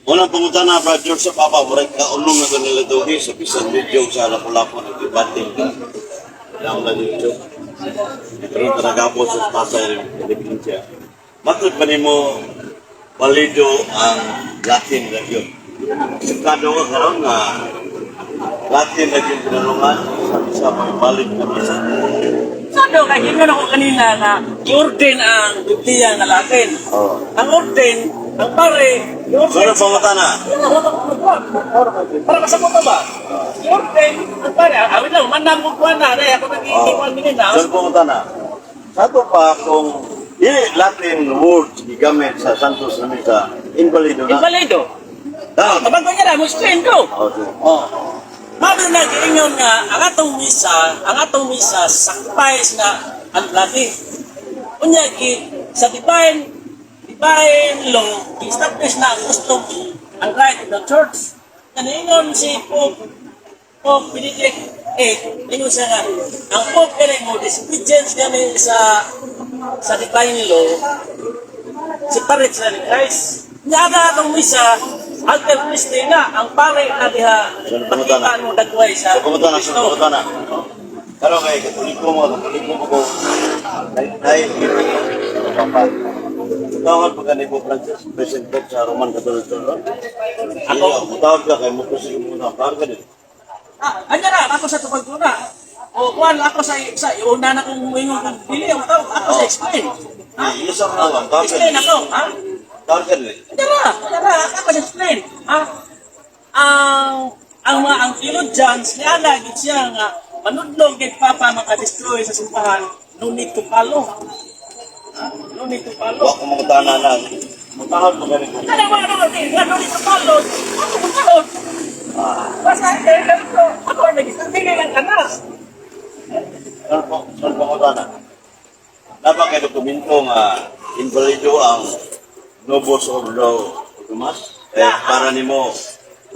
Unang pangutana, Brad George, sa Papa, murag ka unong na kanila dogi sa bisan video sa Lapu-Lapu, nag-banding ka. Kailangan na dito. Pero talaga po sa Pasay, Independencia. Matod pa nimo balido ang Latin na yun? Akseptado ka karon nga Latin na yun pinanungan sa isa may valid na misa? Sado kay ingon ako kanina nga i-ordain ang Biblia nga Latin. Oo. Ang ordain, ang pare, i-ordain. Sunod pangutana. Para kasabot na ba? I-ordain ang pare, awit lang, manam ko kuha na, dahil ako nag-iwan minute na. Sunod pangutana. Sa ato pa kung dili Latin words gigamit sa Santos na misa, invalido na. Invalido. Ah. Kabago niya na, mo explain ko. Oh, sige. Oh. Mao na giingon nga ang atong misa sacrifice na ang Latin. Unya gi sa divine divine law, establish na ang custom ang right of the church. Kaniingon si Pope Pope Benedict VIII, ingon siya nga ang Pope kani mo disobedience kani sa divine law, separate sila ni Christ. Nga na atong misa, alter Christi na, ang pare na diha, makita mo dagway sa So, pangutana, Kristo. sunod pangutana. Karon kay Katoliko mo, Katoliko mo ko. Dahil ito, Papa. Tawag pa ka ni Pope Francis, President Pope sa Roman Catholic Church. Ako, tawag ka kay mo kasi mo na tawag ka din. Ah, anya na, ako sa tubag ko na. O kuan ako sa una na kong muingon kung dili ang tawag, ako sa explain. Ha? Yes or no lang, tawag ka Explain din. ako, ha? Tawag ka din. Anya na, anya na, ako sa explain. Ha? Ang mga ang theologians niya gid siya nga manudlog kay Papa maka-destroy sa simbahan, no need to follow. Ha? No need to follow. Wa ko mangutana na. Mutawag pa ka ni Pope. Kada wala naman eh, nga no need to follow. Ako mutawag. Basta eh, ako, ako nag-dili lang ka na. Sunod pangutana. Napa kay dokumento nga invalido ang Novus Ordo Mass? Eh, para nimo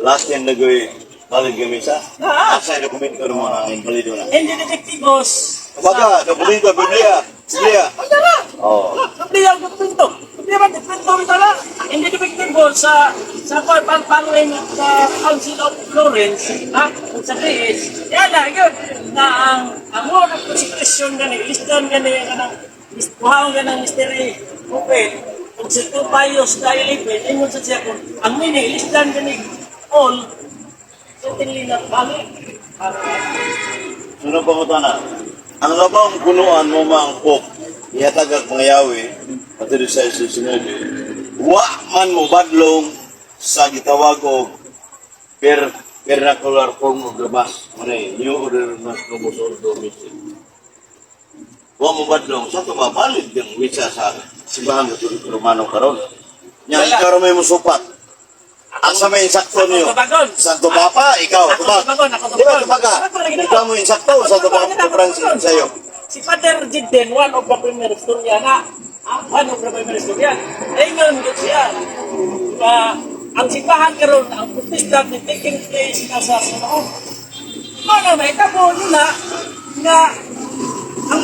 Latin na goy valid nga misa? Ah. Asa yung dokumento mo na invalido na? Hindi detektivos. Kumbaga, dokumento, Biblia. Biblia. Ay, na! Oh. Biblia ang dokumento. Biblia man, dokumento ito na. Hindi detektibo sa sa kwan, following the Council of Florence, ha? Kung sa PS, yan na, yun, na ang word of consecration gani, listan gani, kanang, kuhaon ganang mystery open, kung si Pope Pius na 11, ingon sa siya kung ang mini, listan gani, all, certainly not valid. Sunod pangutana. Ang labang punuan mo mang Pope, ihatag ang pangayawi, pati rin sa 19, wa man mo badlong sa gitawag og vernacular form of the Mass. Muna New Order Mass Novus Ordo Missi. Wa mo badlong sa ito ba valid yung misa sa Simbahan Katoliko Romano karon? Nya Wala. ikaw ra may musupat. Asa may insakto niyo? Ako tubagon. Santo Papa, ikaw, Ako tubag. tubagon, ako Di ba tubagon. tubaga? Ako lagi na. Ikaw mo insakto, Santo Papa Francis sa'yo. Si Father Jidden, one of the premier historia na. Ah, one of the premier historia. Ingon gud siya. Na ang simbahan karon ang Protestant ni taking place na sa Sunoon. Mao na mahitabo nila nga ang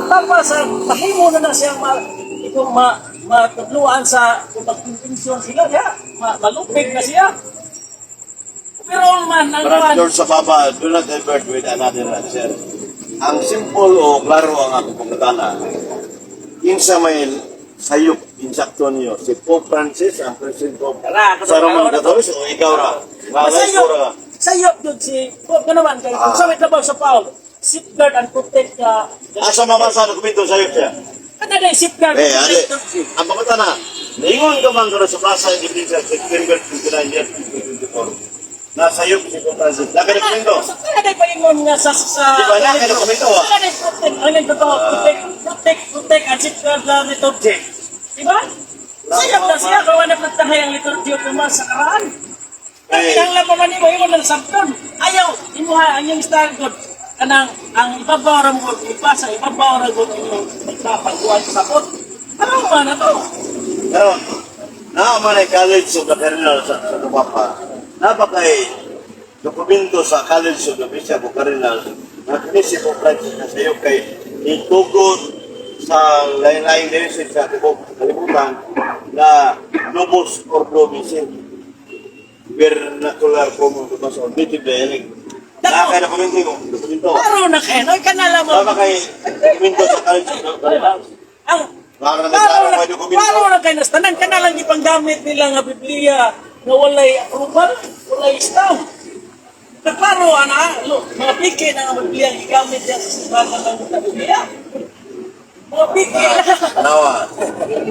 papa sa mahimo na na siyang ma, itong ma, matudluan sa kung magkumbensyon sila diha, malupig na siya. Pero man ang Brad kwan, George sa Papa, do not divert with another answer. Ang simple o klaro ang akong pangutana, kinsa may sayop insakto niyo, si Pope Francis, ang President Pope Tara, ako sa Roman ako Catholic, o ikaw ra? Malay Masayop, ko ra. sayop yun si Pope ka naman, kay kung sa may trabaho sa Paul, safeguard and protect ka. Asa mabasa ang dokumento sayop siya? Kada na safeguard Eh, and ade, protect. ang pangutana, niingon ka man karon sa Plaza Independencia, September 29, year 2024, na sayop si Pope Francis. Naka dokumento? Kada na paingon nga sa Di ba, naka dokumento, ah? Kada na protect, ang yung totoo, protect, protect, protect and safeguard the liturgy. Di ba? Sayop na siya, kung wala nagtahay ang liturgy of the Mass sa karaan. Eh. Kaya lang pa man imo, imo lang sabton. Ayaw, imuha ang iyong style god. Kanang ang ibabaw ra mo ipasa, ibabaw ra god imong magpapagkuan sa sabot. Ano man na to? Karon, naa man ay College of the Cardinal sa Papa. Naa kay dokumento sa College of the Bishop of Cardinals na kini si Pope Francis na sayo kay itugot sa lain-laing diocese sa tibuok kalibutan. Na Novus Ordo Missae. Vernacular form of the Mass or native dialect. Na kay dokumento mo, dokumento. Klaro na kayo, no? Kanala mo. Tama kay dokumento sa College of Renaissance. Ang Klaro na klaro klaro na, kay dokumento. klaro na kayo tanan kanalang gipanggamit nila nga Biblia nga walay approval, walay stamp. Na klaro ana, lo, mga piki na nga Biblia ang gigamit niya sa simbahan ng Biblia. Mga piki na. Tanawa.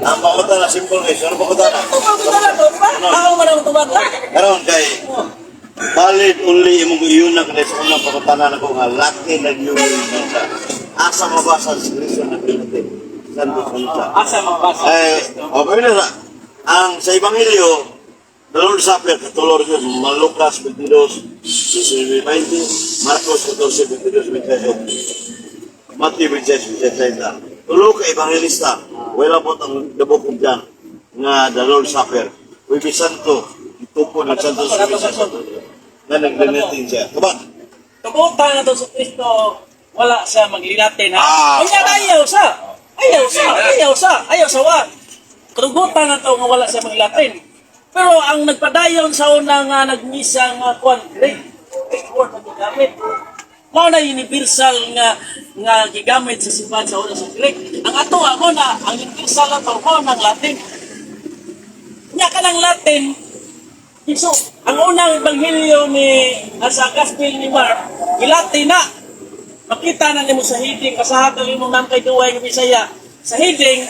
Ang pangutana simple guys. Ano pangutana? Tumabot na to, di ba? Ako man ang tumata. Karon kay valid only imong iyunak na sa unang pangutana nako nga Latin na yun sa asa mabasa sa Kristo na Latin. Santo Santo. Asa mabasa? Eh, okay na sa ang sa Ebanghelyo, the Lord's Supper, katulor yun, Lucas 22, 19, Marcos 14, 22, 28, Matthew 26, 26. Tulo ka Ebanghilista, wala po ang the book of John, nga the Lord's Supper, Huwebes Santo, itupo ng Santo Santo, na nagdanating siya. Kaban? Tubutan na to sa Kristo, wala siya maglilatin ha. Ah. Unya ayaw sa. Ayaw sa, ayaw sa, ayaw sa wa. Tubutan na to nga wala siya maglatin. Pero ang nagpadayon sa una nga nagmisa nga kuan Greek, Greek word ang gigamit. Mao na universal nga nga gigamit sa simbahan sa una sa Greek. Ang ato mo na ang universal ato mo ng Latin. Nya ka ng Latin. So, ang unang ebanghelyo ni sa Gospel ni Mark, gilati na. Makita na nimo sa heading, kasahat na nimo nang kay duway nga Bisaya. Sa heading,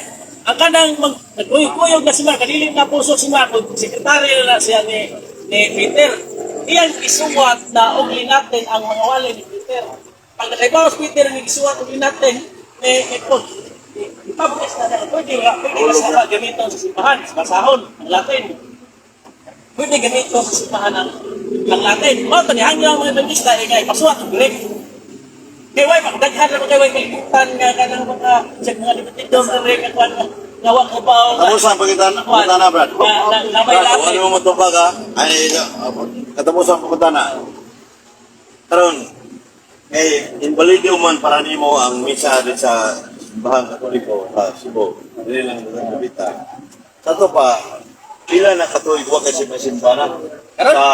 ang kanang mag nagkuyog-kuyog na si Mark, kadilim na puso si Mark, sekretary na siya ni Peter. Iyang isuwat na og linatin ang mga wali ni Peter. Pag nakaibaw si Peter ang isuwat og linatin ni Paul. I-publish na na, pwede na sa gamiton sa simbahan, sa basahon, ang Latin. Pwede ganito sa simbahan ang Latin. Mao to ni hanggang mga evangelista eh, nga ipasuwat ang Greek. Kay way daghan ra kay way kalibutan nga kanang mga sa mga dibetidom ra nga kuan nga wa ko ba Tapos ang pagkitana, pagkitana, Brad. Na may Brad, Latin. wala mo matupag, ha? Ay, katapos ang pagkitana. Karon, eh, invalido man para nimo ang misa din sa Simbahan Katoliko sa Cebu. Dili lang sa Cavite. Sa to pa, pila na katuig wa kay simba na Karon? sa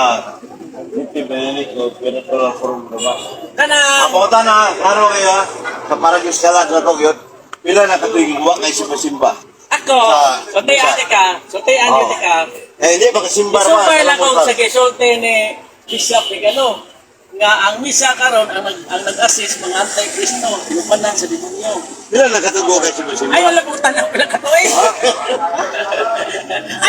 Native Benedict o Vernacular Form of Mass. Kanang Ang pangutana, klaro kayo ha, sa Paragis Kalan sa Tokyo, pila na katuig wa kay simba. Ako, sulti ani ka, sulti ani ka. Eh, hindi, baka simba naman. Isupay lang ako sa gisulti ni Bishop Rigano nga ang misa karon ang nag-assist mga anti-Kristo, iupanan sa demonyo. Pila na katuig wa kay simba. Ayaw lang kong tanaw pila katuig.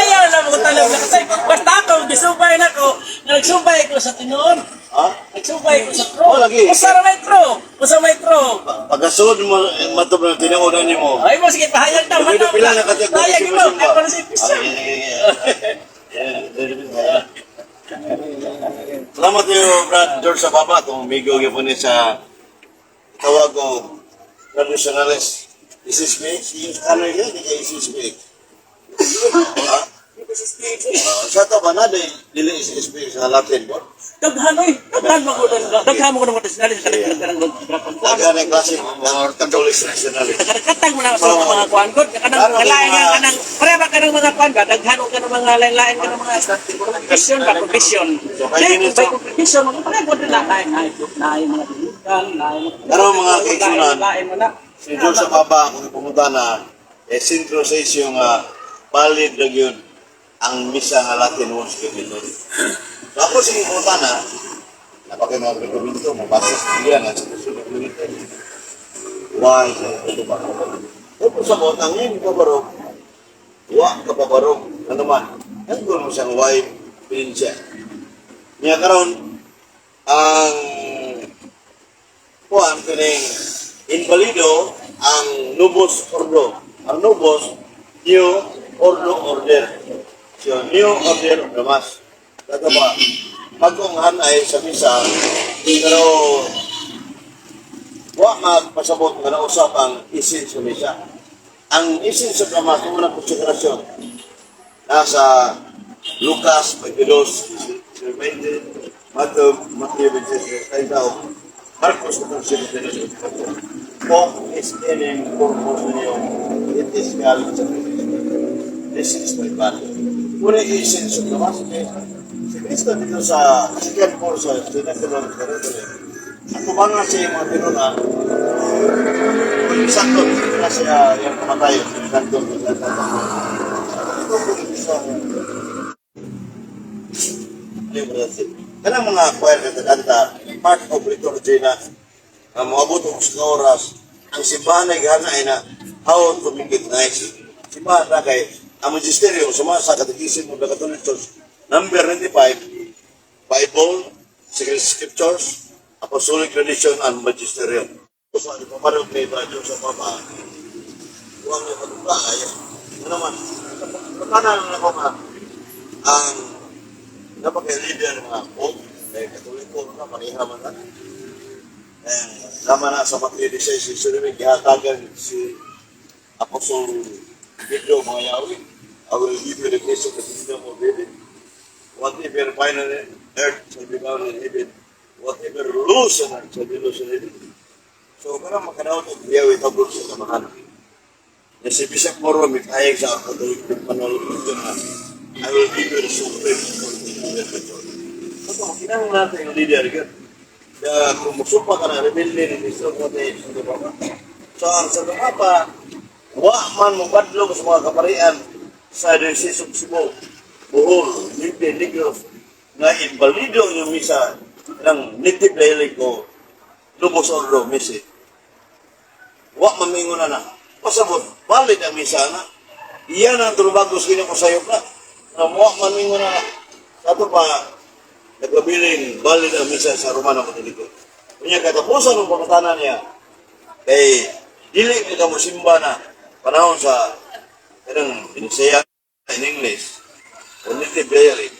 Ayaw lang kong tanaw pila katuig. Basta ako, gisubay na ko, nga nagsubay ko sa tinuod. Ha? Nagsubay ko sa true. Oh, lagi. Usa ra may true. Usa may true. Pagkasunod mo, eh, matub na tinuodan nimo. Ay mo sige pahayag na Pila pila na katuig wa kay Pahayag simba. mo. Ako na si Bishop. Salamat niyo, Brad George Sababa, itong migo gyud ni sa tawag ko traditionalist. SSP, si ano yun, di kay SSP. Ha? Sa to ba na, dili SSP sa Latin po? Daghan oy, daghan mo ko daghan mo ko ng traditionalist kanang Daghan ang klase ng Catholic traditionalist. Katang mo na sa mga kuan god kanang kalain nga kanang pareha ba kanang mga kuan ba daghan og kanang mga lain-lain kanang mga confession ba confession. Kay by confession mga pareha god na lain ay lain mga dinugan lain. Pero mga kaigsunan, lain mo na. Si George Sababa, kung pumunta na, eh, sentro sa isyo nga, valid na yun ang misa nga Latin once gamiton. So ako sige pumunta na, napakay mga dokumento, mabasa sa Biblia nga sa susunod dokumento. Why sa ito ba? Tapos sa mga ang ngayon kabarog, wa kababarog, ano man, ang mo siyang why pinsya. Niya karon ang kuan kining invalido ang Novus Ordo. Ang Novus, New Ordo Order. So, New Order of the Mass. Kato ba, pagkong hanay sa misa, pero wa magpasabot nga nausap ang essence sa misa. Ang essence of the Mass, unang konsekrasyon, nasa Lucas 22, 20, Matthew, Matthew 26, 30, Marcos 14, 22, Hoc est enim corpus meum, et is calix sacrificium. This is my body. Una essence of the Mass. Okay? Si Cristo dito sa second course sa Sinagulong Jerusalem. At tumanga siya yung mga tinunan, kung sakto, na siya yung kamatayon, sakto, sakto. Ito po sa kanang mga choir nga kanta, part of liturgy na moabot og sa oras, ang simbahan ay gana ay na how to make it nice. Simbahan na kay ang magisterium suma sa Catechism of the Catholic Church, number 95, Bible, Sacred Scriptures, Apostolic Tradition, and Magisterium. So, ipaparog ni Brother sa Papa, huwag niya patungka, ay, ano naman, patanan na ako nga, ang napaka-leader nga Pope, eh, Katoliko na, pareha man na. Eh, tama na sa Matthew 16, si Surimig, gihatagan si Apostle Pedro mga yawi. "I will give you the keys of the kingdom of heaven. Whatever bind on earth shall be bound in heaven. Whatever loose on earth shall be loose in heaven." So, kanang makadaot og yawi tabok sa samahan. Ya si Bishop Moro mikayag sa Catholic Manual na, "I will give you the supreme authority over the church." So, kinahanglan natin yung leader gyud. Kaya kung musupa ka na, rebelde ni Mr. Kote, Santo Papa. So, ang Santo Papa, wa man mo badlong sa mga kaparian sa Diocese of Cebu, Bohol, Leyte, Negros, nga invalido yung misa ng native dialect o Novus Ordo Missae. Wa man mingon na na. Pasabot, valid ang misa na. Iyan ang trubagos kini ko sayop na. Na wa man mingon na na. Sa ato pa, nagpabiling valid ang misa sa Romano Katoliko. Unya katapusan ng pangutana niya, kay dili mi ka mosimba na panahon sa kanang Binisaya in English o native dialect,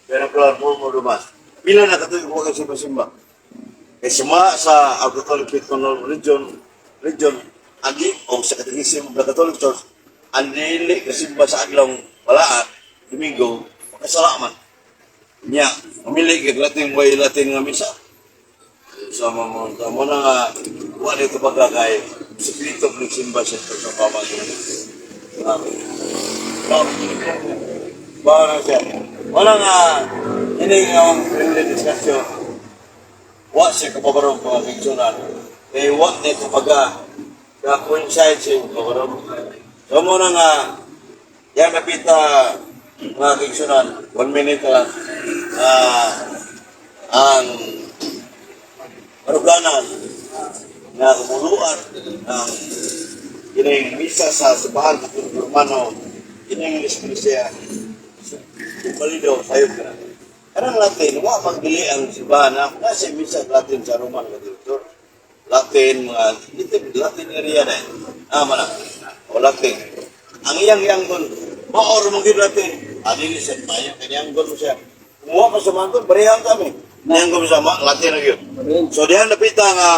pero kung form of the Mass. Pila na katuig ko ka simba-simba. Kay suma sa our Catholic Faith Religion, agi o sa Catechism of the Catholic Church, ang dili kasimba sa adlong balaan, Domingo, makasala man. Nya, mamili kay Latin way Latin nga misa. Sa mga mo na nga, wa dito baga kay sa Pilito nagsimba siya sa papa. Ba na siya. Wala nga, ini nga ang friendly discussion. Wa siya kapabarong mga kigsunan. Kay wa nito baga ka coincide siya yung kapabarong. So mo na nga, yan napita mga kigsunan, 1 minute lang, ang maruganan nga kumuluan ang kining misa sa simbahan Katoliko Romano in English siya balido sayop ka na. Karang Latin, wa magdili ang simbahan na kasi misa Latin sa Roman Catholic Church. Latin, mga native Latin area na eh. Ah, mana. O Latin. Ang iyang yanggon, maor mong gyud Latin. Adili siya, tayo, kanyanggon mo siya. Kumuha pa sa manggon, barihan kami. Niyanggon mo siya, Latin na gyud. So dihan napita nga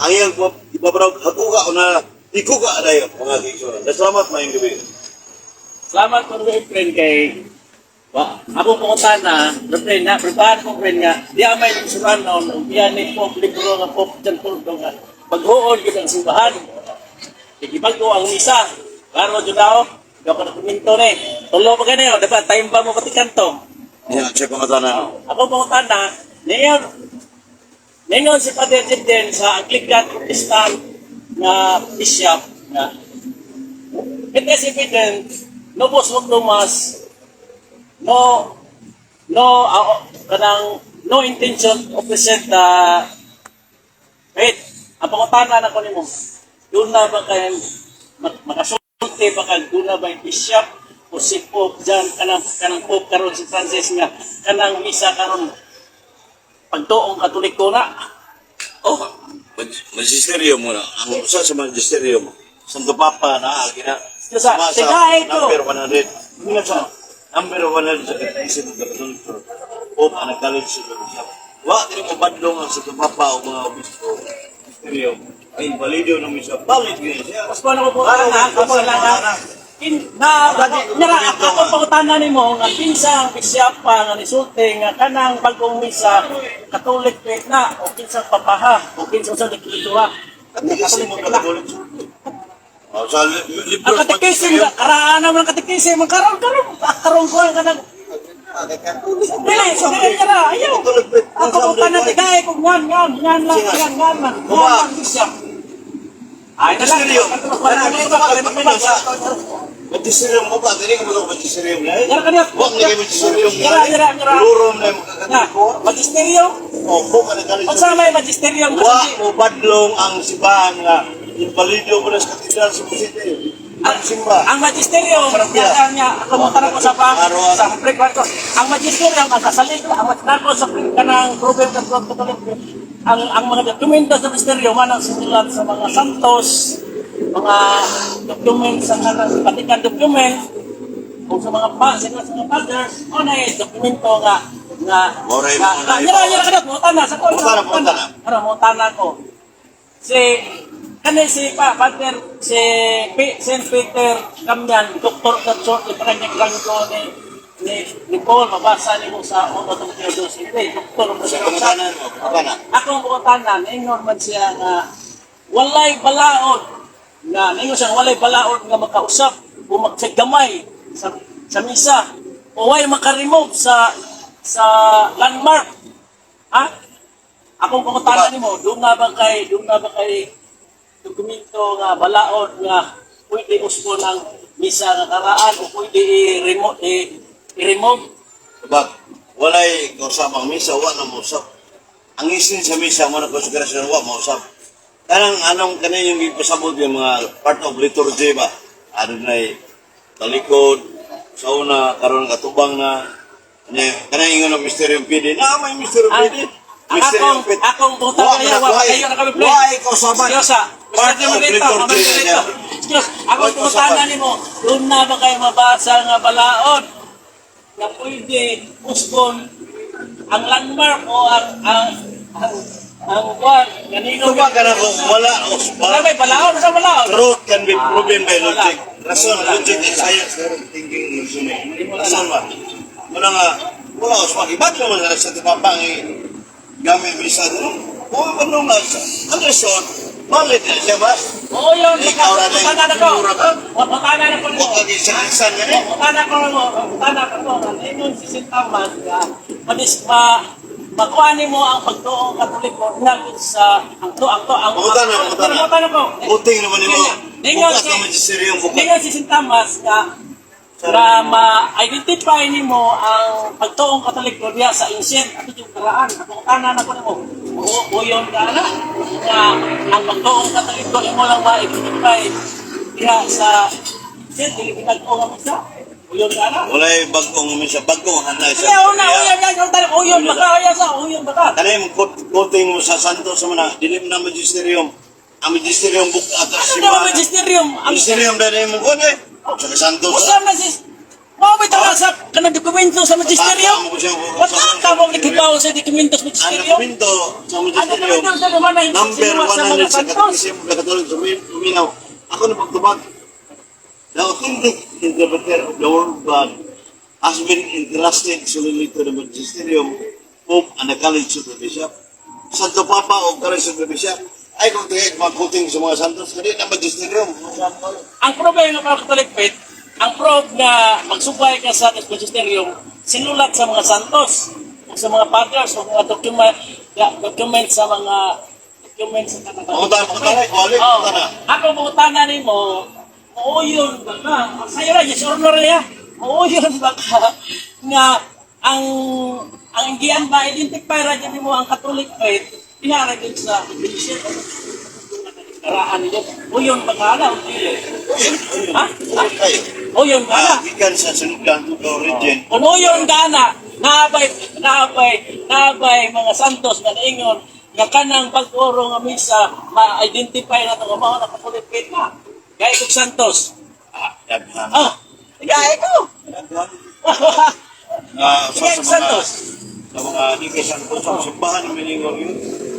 ang iyang ibabraw haguga o na ikuga dayon mga kigsunan. Salamat, maayong gabi. Salamat po rin, friend, kay wa, ako pangutana, friend na, prepare ko, friend, nga, di amay ng suranon, ug iyan ni Pope libro nga Pope John Paul II nga, pag-huon gyud ang simbahan. Igibago ang misa. Klaro jud ako, di ako nakomento ni. Tulo pa ganyan, dapat time ba mo Vatican to? Yeah, siya pangutana. Ako pangutana, ngayon, ngayon si Father Jeden sa Anglican Protestant nga bishop nga it is evident Novus Ordo Mass no kanang no intention of present the faith. Ang pangutana na ko nimo, doon na ba kay makasulti ba kag doon na ba yung bishop o si Pope John kanang kanang Pope karon si Francis nga kanang misa karon pagtuong Katoliko na? Oh, magisterium mo na. Ang usa sa magisterium, Santo Papa na gina. Sa- Sigahe ko. Number 100. Nga sa number 100 sa Catechism of the Catholic Church. Pope ang nag-college sa bishop. Wa dili mo badlong ang Santo Papa o mga obispo. Magisterium. Ay valido ng misa. Valid gyud siya. Mas pa na po na ako lang ha. Kin na nara ako pangutana nimo nga kinsa ang bishop pa nga nisulti nga kanang bagong misa Catholic faith na o kinsang papaha o kinsa sa kultura. Catechism of the Catholic Church. Oh, sa libro Ang katekisim, karaan naman ang katekisim, ang karon karon karon ko ang kanang dili, dili kara, ayaw. Ako mo tanan tigay kung ngan ngan ngan lang ngan ngan man. Ngan man siya. Ay, Magisterium. Magisterium mo ba? Dili ka mo magisterium na. Yara kaniya. Wa ni kay magisterium. Yara, yara, yara. Lurom na Na, makakatiko. magisterium. O ko ka na kalit. Unsa may magisterium Wa kasi mo badlong ang simbahan nga invalido mo na sa katedral sa Cebu City. Ang simba. Ang magisterium, Parokya. niya niya, ako mo tanong ko sa pa, Araw-araw. sa frequent ko. Ang magisterium, ang kasalig, ang ko sa kanang proverb ng Catholic, ang mga dokumento sa magisterium, manang sinulat sa mga santos, mga document sa kanang Vatican document, kung sa mga pa, sa mga fathers, o na eh, dokumento nga nga Moray nga, mo na nga, iba. nyara, nyara ka na, mutana sa ko, Mutana, mutana. ano, mutana ko. Si, kani si pa, Father, si St. Peter Kamyan, doktor sa church, ito kanyang granggo ni Paul, mabasa ni mo sa Uno Timoteo 2, hindi, doktor mo Sa siya. kamatanan mo, kamatanan. Akong bukutanan, ingon man siya nga, walay balaod, nga, ingon siya, walay balaod nga makausap, o magsagamay sa misa, o way makaremove sa landmark. Ha? Akong pangutana nimo, doon na ba kay dokumento nga balaod nga pwede usbon ang misa nga karaan o pwede i-remove Bak, walay kausap ang misa, wa na mausap. Ang isin sa misa mo na konsiderasyon, wa mausap. Kanang anong kanin yung ipasabot yung mga part of liturgy ba? Ano na talikod, sa una, karon katubang na, kanang ingon ang Mysterium Pidi. Na, may Mysterium Ang- Pidi. ang akong pangutana Wa niya, wa kayo na kami play. Wa kausaban. Diyosa, Part of liturgy na niya. Diyos, akong Wa kausaban. pangutana nimo, doon na ba kayo mabasa nga balaod nga pwede usbon ang landmark o ang kuwan kanino Ito ba ka na kung wala usba? Wala may balaod sa balaod. Truth can be proven by Wala. logic. Rason, logic and science, thinking, reasoning. Rason ba? Muna nga, wala ko sa iba't naman na sa tipapang gamit misa doon. Kung ano nga, ang rason, malit na siya ba? Oo yun, Ikaw ra na putana na ko. mura ka? Putana na ko nimo. Huwag kang isang-isan ka rin. Putana ko nimo, putana ko mo. Ingon si St. Thomas nga madis ma makuha nimo ang pagtuong Katoliko nga sa ang to ang to ang Putana, putana. Putana ko. Buting naman nimo. Ningon Bukat si naman si Siriyong bukat. Ningon si St. Thomas nga nga ma-identify nimo ang pagtuong Katoliko diya sa ancient ato yung karaan. Ako tanan ako nimo. Oo, uyon ka na nga ang pagtuong Katoliko imo lang ma-identify diha sa ancient dili binag-o nga misa. Uyon ka na. Wala'y bagong misa, bagong hanay Sige, una, uyon yan, uyon, uyon baka, uyon sa, uyon baka. Kanay mo quoting mo sa Santos sa mga, dilim na magisterium. Ang magisterium bukat at Ano daw ang magisterium? Ang Magisterium dahil mo kuno eh. Sa Santos. Usam na si Mao ba tawag sa kanang dokumento sa magisterium? Wala ka mo nakibaw sa dokumento sa Ang magisterium? dokumento sa Ang magisterium. dokumento sa naman ay Number sinuwat sa mga 100 sa Santos. Katekismo ng Katoliko sa Minaw. Ako na pagtubag. The authentic interpreter of the Word of God has been entrusted solely to the magisterium, Pope, and the College of the Bishop. Santo Papa o College of the Bishop. Ay kung tingin magkuting sa mga santos, kani na magisterium. Ang problema ng mga Catholic faith, ang probe na magsubay ka sa magisterium, sinulat sa mga santos, o sa mga fathers, o mga document, document sa mga document sa kanang Pangutana, pangutana, wali, Oo. pangutana. Ako pangutana nimo, muuyon ba ka? Sa'yo ra, yes or no ra ya. Muuyon ba ka nga ang giyan ba identify ra gyud nimo ang Catholic faith diha ra gyud sa iglesia karaan niyo. Uyon ba ka na o dili? Ha? Ha? Kayo. Uyon ba na? Ah, gikan sa sinugdan to the origin. Kung uyon ka na, naabay, naabay, naabay mga santos nga naingon nga kanang pag-oro nga misa ma-identify na ito nga mao na Catholic faith na. Gaya kog santos. Ah, daghan. Ah, gaya ko. Daghan. Ah, Gaya sa kog mga santos. sa mga di kay santos sa simbahan ng Miningor yun.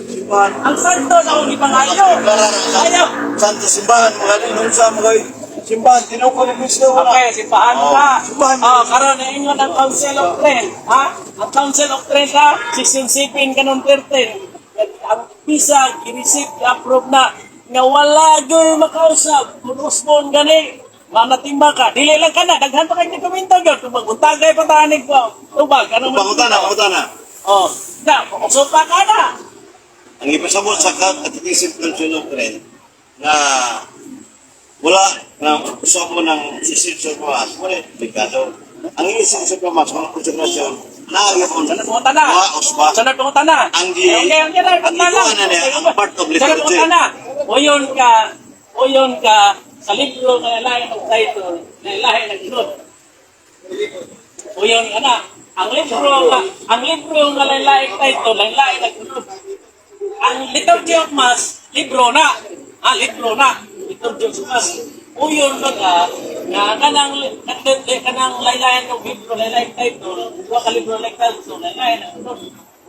Simbahan. Ang santos ako gipangayo. Ayaw. Santo simbahan mga ingon sa mga simbahan tinuko ni Kristo wala. Okay, simbahan Oh, ka. simbahan. Oh, karon naingon ang Council of Trent, ha? Ang Council of Trent ha, section 7 kanon 13. Ang visa gi-receive, gi-approve na. Nga wala gyud makausab kung usbon gani manatimba ka, dili lang kana, daghan pa kay dokumento gyud kung maguntagay pa tanig ko tubag ano man. Pangutana, pangutana. Oh, na usupa ka na. Ang ipasabot sa Catechism Council of Trent na wala na usap mo ng essence of Mass, wala delikado. Ang essence of Mass, mga konsekrasyon, naagapon. Sunod pangutana. Wa usba. Sunod pangutana. Okay, na, Ang pangutana. ikuha na niya, ang part of Sunod liturgy. pangutana. Uyon ka sa libro nga lahi ng title, na lahi ng sunod. Uyon ka na. Ang libro nga lahi title, lahi ng sunod. Ang Liturgy of Mass, libro na. Ah, libro na. Liturgy of Mass. Uyon ba ka nga kanang kanang laylayan ng libro, laylayan title, duha ka libro laylayan title, laylayan ang sunod.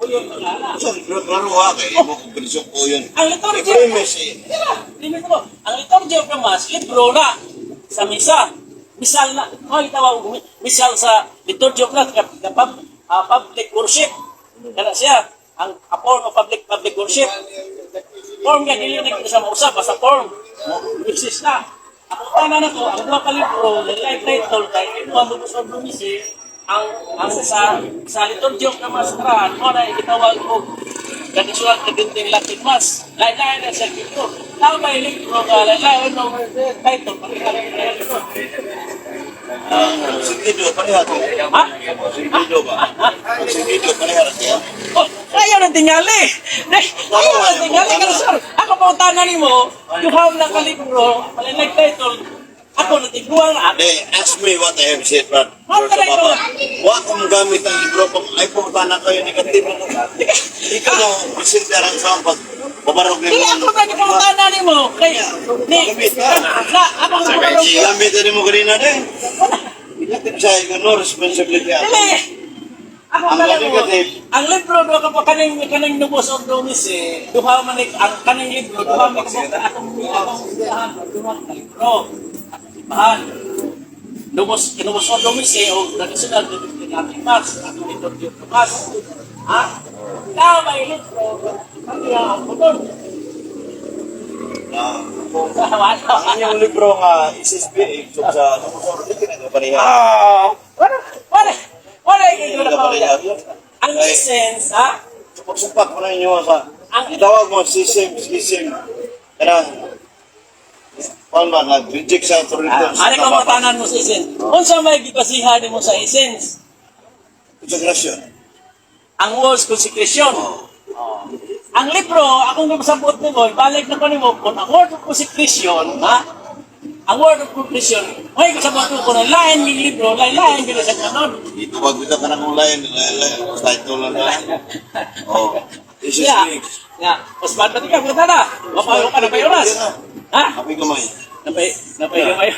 Uyon ba ka na? So, klaro ha, kay imo kung pinisok ko yun. Ang liturgy I-premise eh. Tira, limit mo. Ang Liturgy of the Mass, libro na sa misa. Misal na, oh, tawag, misal sa Liturgy of the Mass, public worship. Kana siya, ang a form of public public worship. Form nga, dili na kita sa mausap, basta form. Mo, exist na. Ako tanan na to, ang duha ka libro, live title, kay imo ang bubusog lumisi, ang sa Liturgy of the Mass karan, mo na gitawag og traditional Tridentine Latin Mass. Lain-lain na sa libro. Tao ba yung libro nga, lain-lain no title, pareha lang yung libro. Ang sentido, pareha ko. Ha? Sentido ba? Ang sentido, pareha ra siya. Oh, ayaw ng tingali. Ayaw ng tingali. Pero sir, ako pautanan nimo, duha na ka libro, malinag title, ako natiguang na. They ask me what I have said, Brad. How can I know? Wa kong gamit ang libro kung ay pangutana kayo negative na ko. Ikaw ang presenter ang sa pag babarog ni Di ako ba pautanan nimo? Kay, ni, Gamit ka. na, ako ang pabarog. Gamit na mo kanina din. Negative siya, ikaw no responsibility ako. Dili. Ako Ang ka lang mo. negative. Ang libro duha ka pa kaning kaning Nubos of Domis eh. Duha man ni ang kaning libro duha man ka atong atong simbahan duha ka libro. Atong simbahan. Nubos Nubos of Domis eh o traditional Latin Mass atong liturgy of the Mass. Ha? Tama yung libro. Kaya ang putol. Ah, ang inyong libro nga SSBA so sa Nubos of Domis na pareha. Ah, wala wala wala yung Hindi na pareha. Ang essence, ha? Pagsupak mo na inyo sa Ang- itawag mo system system kanang kuan ba nga reject sa authority Ah, ano ka matanan mo sa essence? Unsa may gibasihan nimo sa essence? Konsekrasyon. Ang words consecration. Oh. Ang libro, akong gipasabot nimo, balik na ko nimo kung ang word of consecration, ha? Ang word of consecration, may kasabot ko kung ang lain ng libro, lain-lain gina sa kanon. Itawag bitaw ka na kung lain, lain, lain, title lang na. Oh. This is Yeah. me. Yeah. Mas bad ba ka punta na? Mapayo ka na ba oras? Ha? Kapoy gamay. Napay napay gamay.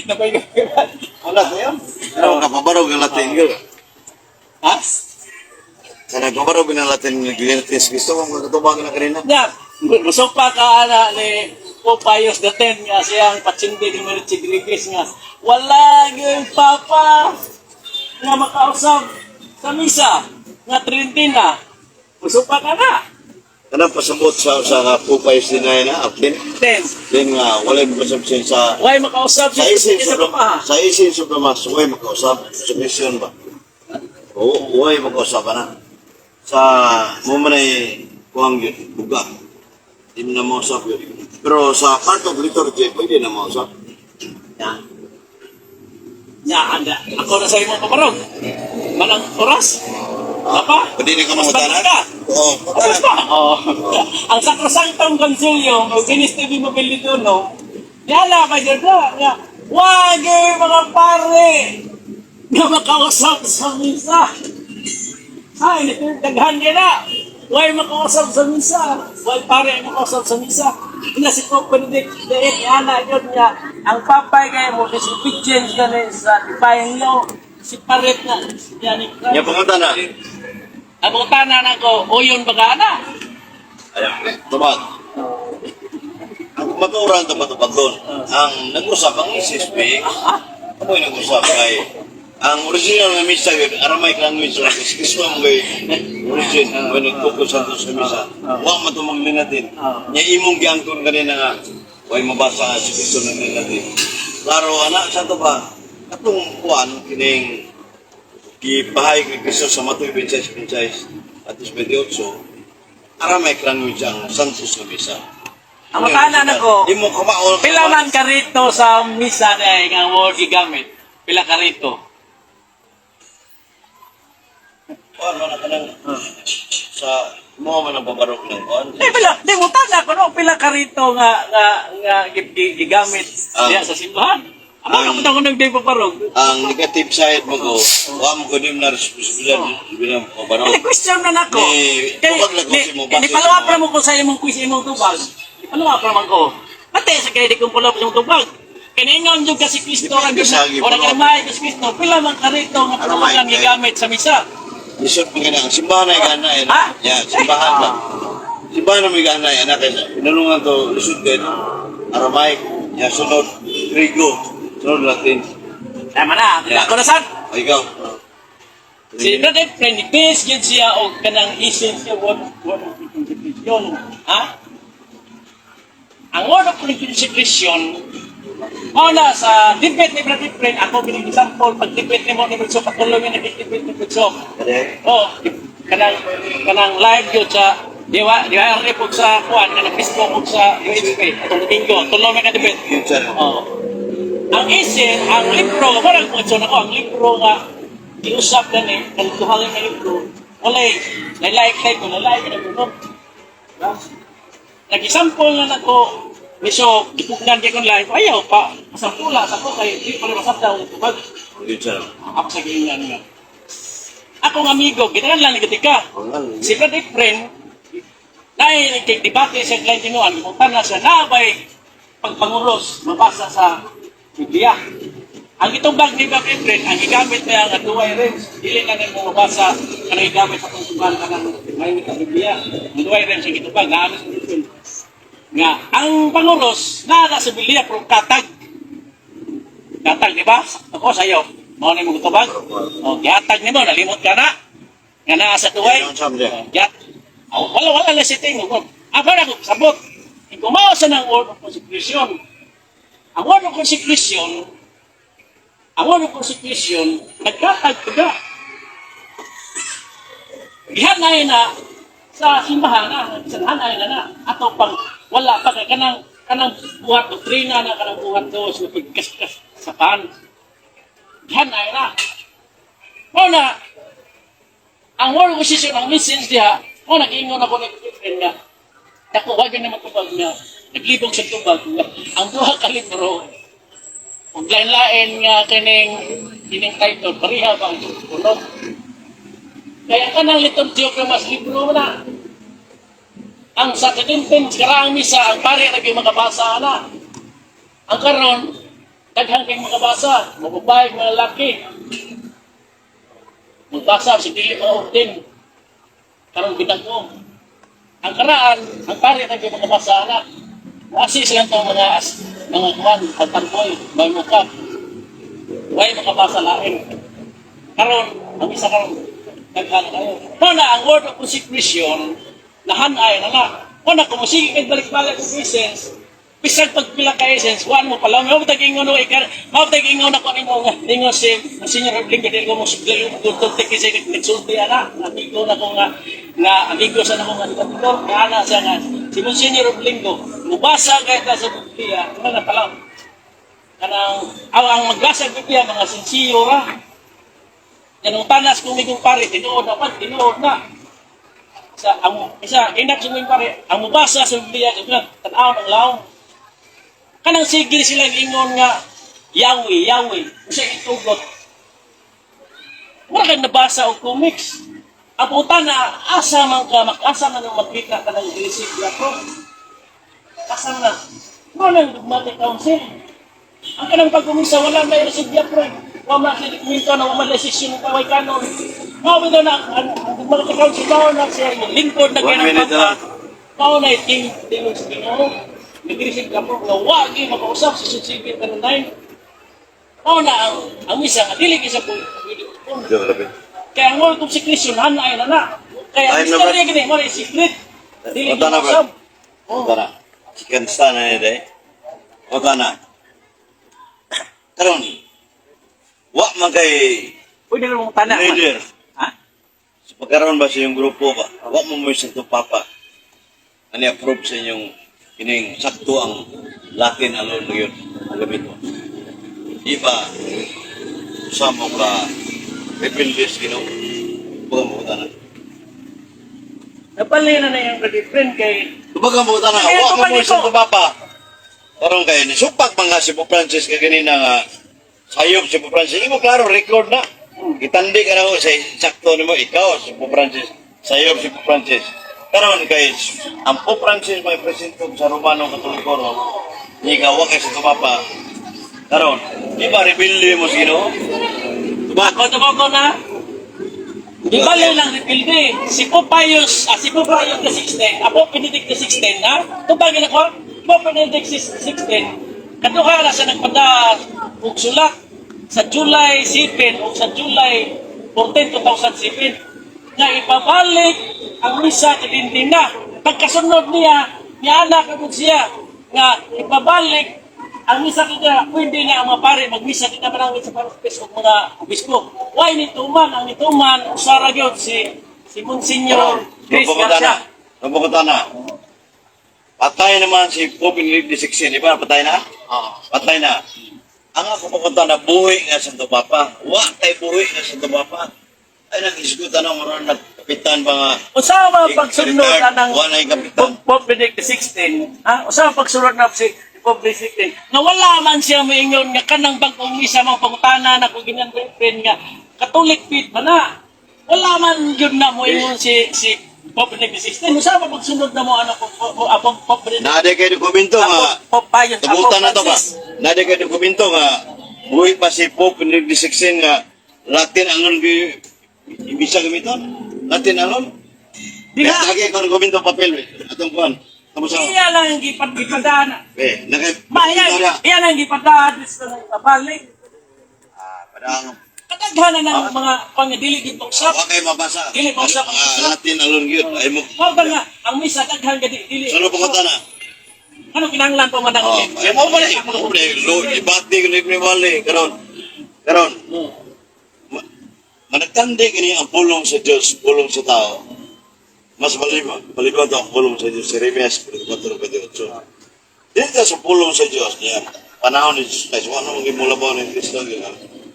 Napay gamay. Wala kayo? Ano ka pabarog ng Latin gyud? Ha? Kana kabarog ng Latin ng Kristo kung katubang na kanina. Nya, gusto pa ka ana ni Pope Pius the X nga siyang patsindi ni Marichi Rodriguez nga wala gyud papa nga makausab sa misa nga Tridentina. Gusto pa ka na. Kanang pasabot sa Popeyes dinay na akin. Ten. Then nga walay makasabsin sa Why makausab sa isin sa sa papa? sa isin sa mas way makausap sa mission ba. Oo, way makausap na. Sa mo man ay kuang yun, buga. Di mo na mausap yun. Pero sa part of liturgy, pwede na mausap. Nya. Nya, anda. Ako na sa imong paparog. Manang oras. Papa. Pwede na ka Mas mangutana? balik ka. Oo, Tapos pa. Oh. Ang Sacrosanctum Concilium o Ministry Mobilituno, yala pa dyan na. Nga, wag eh, mga pare nga makausap sa misa. Ay, daghan ka na. Why makausap sa misa? Why pare ang makausap sa misa? Ina si Pope Benedict the Eighth, ana yun nga. Ang papay kayo mo, disobedience ka na sa divine law. Si paret na. Yan ni Christ. Nya pangutana. Ang tanan ako, uyon ba ka na? Ayan, tubag. Ang maturan to matubag doon. Ang nag-usap ang SSP, amoy nag-usap kay Ang original nga misa yun, Aramaic language lang. Kasi Kristo mo kay origin, when nag-focus sa sa misa. Wa man ito maglinatin. Nya imong giangkon kanina nga, way mabasa nga si Kristo na nilinatin. Klaro, anak, sa to ba? Katong kuan, kining gipahay kay Kristo sa Mateo 26, 26 at 28, Aramaic language ang Santos nga misa. Ang matana na ko, Di mo kamao. Pila man karito sa misa na nga word gigamit? Pila karito? Kuan man ka nang sa mo man ang babarok ng kuan. Di pila, di mo tana ko no, pila karito nga nga nga gigamit diya sa simbahan. Amo na ko nang di paparog. Ang negative side mo ko, wa mo ko dim na responsibilidad bilang babarok. Ay, question na nako. Ni- Kay tubag lang ko ni, si mo, ni bakit follow up mo? ra mo ko sa imong quiz imong tubag. Ni follow up ra man ko. Pati sa kay di kong follow up sa imong tubag. Kiningon jud kasi Kristo ang Depende sa ora gi-follow up. kay kasi Kristo pila man karito nga Ano, Mike, ang eh? gigamit sa misa. Lisod mo gana ang simbahan ay gana eh. Ha? Ya, simbahan ba. Simbahan na may gana eh anak kay pinulungan to lisod kay no. Aramaic, ya sunod Griego, sunod Latin. Tama na, Yeah. ako na sad. O ikaw. Si Brother Efren, base yun siya og kanang essence niya, word of consecration. Ha? Ang word of consecration, mao na sa debate ni Brother Efren, ako bilang example, pag debate ni mo ni Brother patuloy mi nag-debate ni Brother. Oh, kanang kanang live yun sa Diwa, diwa RF ug sa kuan kanang Facebook ug sa UHP atong Domingo, tulo mi ka debate. Yun siya. Oh. Ang isin, ang libro, parang kung ako, ang libro nga, giusap na ni, kalituhan nga libro, walay, like like ko, like na ko, no? Nag-example na nako, miso, gipugnan kay kong live, ayaw pa, masampula sa ko, kay di pa rin masabda ang tubag. Yun siya. Ako sa giingan nga. Akong amigo, gitanan lang ni ka. Si Brad Efren, dahil nagdebate sa client tinuan, gipuntan na siya na bay pagpanguros, mabasa sa Biblia. Ang itubag ni Brad Efren, ang gigamit niya nga duway rems, dili na nimo mabasa kanang gigamit sa pagtuban kanang may ka Biblia. Ang duway rems ang gitubag, naami sa Efren. Nga, ang panguros, naa na sa Biblia, pero katag. Katag, di ba? Ako sa'yo, mao na imong gitubag. O, gihatag nimo, nalimot ka na. Nga naa sa duway. Yun siya. Yat. Oh, wala wala na si tingo. Ako na ko sabot. Ikumaw sa ng word of consecration. Ang word of consecration, ang word of consecration, nagkatag ka. Gihanay na sa simbahan na, sa hanay na na, ato pang wala pa kay kanang kanang buhat doktrina na kanang buhat dos na pagkaskas sa pan. Gihanay na. Mao na ang word of consecration ang message diha, o nag-ingon ako ni friend nga. Dako wag na matubag nga. Naglibog sa tubag nga. Ang duha ka libro ug lain-lain nga kining kining title pareha ba ang unod. Kaya kanang liturgy of mas libro na. Ang sa Tintin, karaang misa, ang pare na yung makabasa na. Ang karon, daghan kay makabasa, mababae, mga laki. Magbasa sa dili mga ordin. Karon binago. Ang karaan, ang pare na yung makabasa na. Muasi sila itong mga as, mga kuwan, altarboy, may mukha. Way makabasa lain. Karon, ang isa karon, daghan kayo. Mao na ang word of consecration, nahanay na na. Mao na, kung musige kay balik-balik og essence, bisag pagpila ka essence, wan mo pala. Mao tag ingon no ikar, mao tag ingon ako nimo nga ingon si Senior Roblin dili ko mo sugdali og dultol kasi nagsulti ana, amigo na ko nga nga amigo sa nako nga diktator, nga ana siya nga si Monsignor Roblingo, mubasa kay ta sa Biblia, nga na pala kanang ang magbasa og Biblia mga sinsiyo ra. Yan ang tanas kung migong pare, tinuod na pa, tinuod na. Sa ang isa inak sa ming pare, ang mubasa sa Biblia nga tan-aw ng laom. Kanang sige sila ingon nga Yahweh, Yahweh, usa itugot. Wala kang nabasa og comics. Ang puta na asa man ka, asa man ang makita ka ng Greek ako. Asa na. Mo nang dogmatic council. Ang kanang pag-umisa, wala may receive ya, pre. Wala may dokumento na wala may decision ng kaway kanon. Mao bitaw na, ang dogmatic council, mao na siya, yung lingkod na One kaya ng minute na papa. lang. Mao na iting tingog sa Ginoo. Nag-receive ka po, nga wagi makausap sa Sunsibit ka ng 9. Mao na ang misa nga dili gyud sa pwede usbon. Diyo, labi. Kaya ang word consecration han ay na na. Kaya Time na, ang mystery gini mo secret. Dili Wala na, gyud usab. Brad. Tara. Chicken star na yun eh. O na. Karon, wa man kay Pwede na mong tanan. leader. Ha? Sa pagkaroon ba sa iyong grupo ba? Wa mo mo Santo Papa. Ani approve sa inyong kining sakto ang Latin alone na yun ang gamit mo. Di ba sa mo ka rebellious Ginoo? Bukan mo na. Napalay na na yung ka-different kay Tubagan mo na. Kaya Wa mo tubag mo ito. Santo Papa. Karon kay ni supak man nga si Pope Francis kay ganina nga sayop si Pope Francis. Imo klaro record na. Itandi ka na ko sa sakto nimo ikaw si Pope Francis. Sayop si Pope Francis. Karon kay ang Pope Francis may presinto sa Romano Katoliko ro. Ni ka wa kay Santo Papa. Karon, di ba rebelde mo sa Ginoo? Tubag. Ako tumo ko na. Di ba lang repilde? Si Pope Pius, si Pope Pius the 16, Pope Benedict the 16, ha? Tubagin ako, Pope Benedict 16, kaduha na siya nagpada og sulat sa July 7 o sa July 14, 2007 nga ipabalik ang misa na. Pagkasunod niya, nianak agad siya nga ipabalik ang misa kita, pwede na ang mga pare magmisa kita manangit sa parospes o mga obispo. Why nituman? Ang nituman, usara gyud si Monsignor Chris Garcia. Nabukutan na. Patay naman si Pope Benedict XVI, di ba? Patay na? Oo. Patay na. Ang ako pupunta na buhi nga Santo Papa. Wa kay buhi nga Santo Papa. Ay nag-isgutan na maroon nagkapitan ba nga. Usa man pagsunod Retired, anang wa na yung kapitan. Pope Benedict XVI, ha? Usa man pagsunod na si Pope Benedict XVI, nga wala man siya moingon nga kanang bag-ong misa mga pangutana na kung ganyan friend nga Catholic faith ba na? Wala man yun na moingon si Pope Benedict XVI. Usa man pagsunod na mo ano Pope Benedict Naade kay dokumento nga. Pope Pius, Tubutan na to ba? Francis. Naade kay dokumento nga buhi pa si Pope Benedict XVI nga Latin alone gi ibisa gamiton. Latin alone. Di Kaya nga, lagi ko dokumento papel eh. Atong kuan. Kamusta? iya lang ang gipadaan. Eh, naka Ma, iya, iya lang ang gipadaan sa pabalik. Ah, padang. Kadaghanan ng mga pangadili gid usap. Wa kay mabasa. Dili pa usap. Ah, Latin alone gyud. Ay mo. Mao ba nga ang misa daghan gadi dili. Solo pangutana na. Ano kinahanglan pa man ang Oh, ay mo ba ni? Mo ba ni? Lo ibati ko ni wali karon. Karon. Managtandi kini ang pulong sa Dios, pulong sa tao. Mas maliba, maliba ang pulong sa Dios, Jeremias 24:28. Dito sa pulong sa Dios niya, panahon ni Jesus Christ, wala mong gimulabaw ni Kristo gina.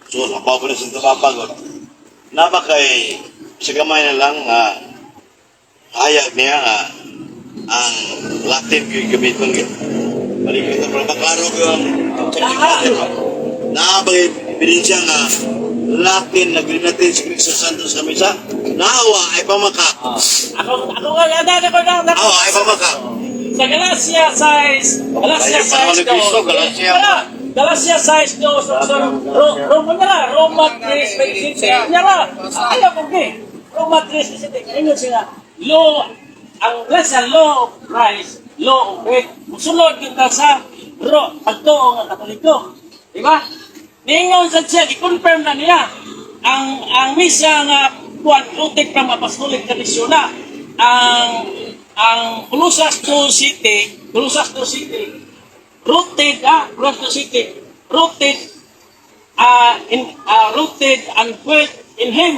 So, labaw pa ni Santo Papa God. Napa kay sa gamay na lang nga hayag niya nga ang Latin gyud gamiton gyud. Balik ito para maklaro ko ang subject matter ba. Naa ba ebidensya nga Latin na natin si Cristo Santos sa misa? Naawa ay pamaka. Ako nga ada ko na Awa ay pamaka. Sa Galatia 6, Galatia Ay, panahon 6 ni Kristo, Galatia. Wala. Galatia 6 do so so Roma niya Roma 3:27. Niya ra. Ayaw ko gi. Roma 3:27. Ingon siya law ang Galatia law of Christ, law of faith. Musulod kita sa ro pagtuo nga Katoliko. Di ba? Niingon sa siya, i-confirm na niya ang misa nga kuan rooted from apostolic tradition na ang Colossus 2 City, Colossus 2 City rooted Colossus 2 City rooted in rooted and built in him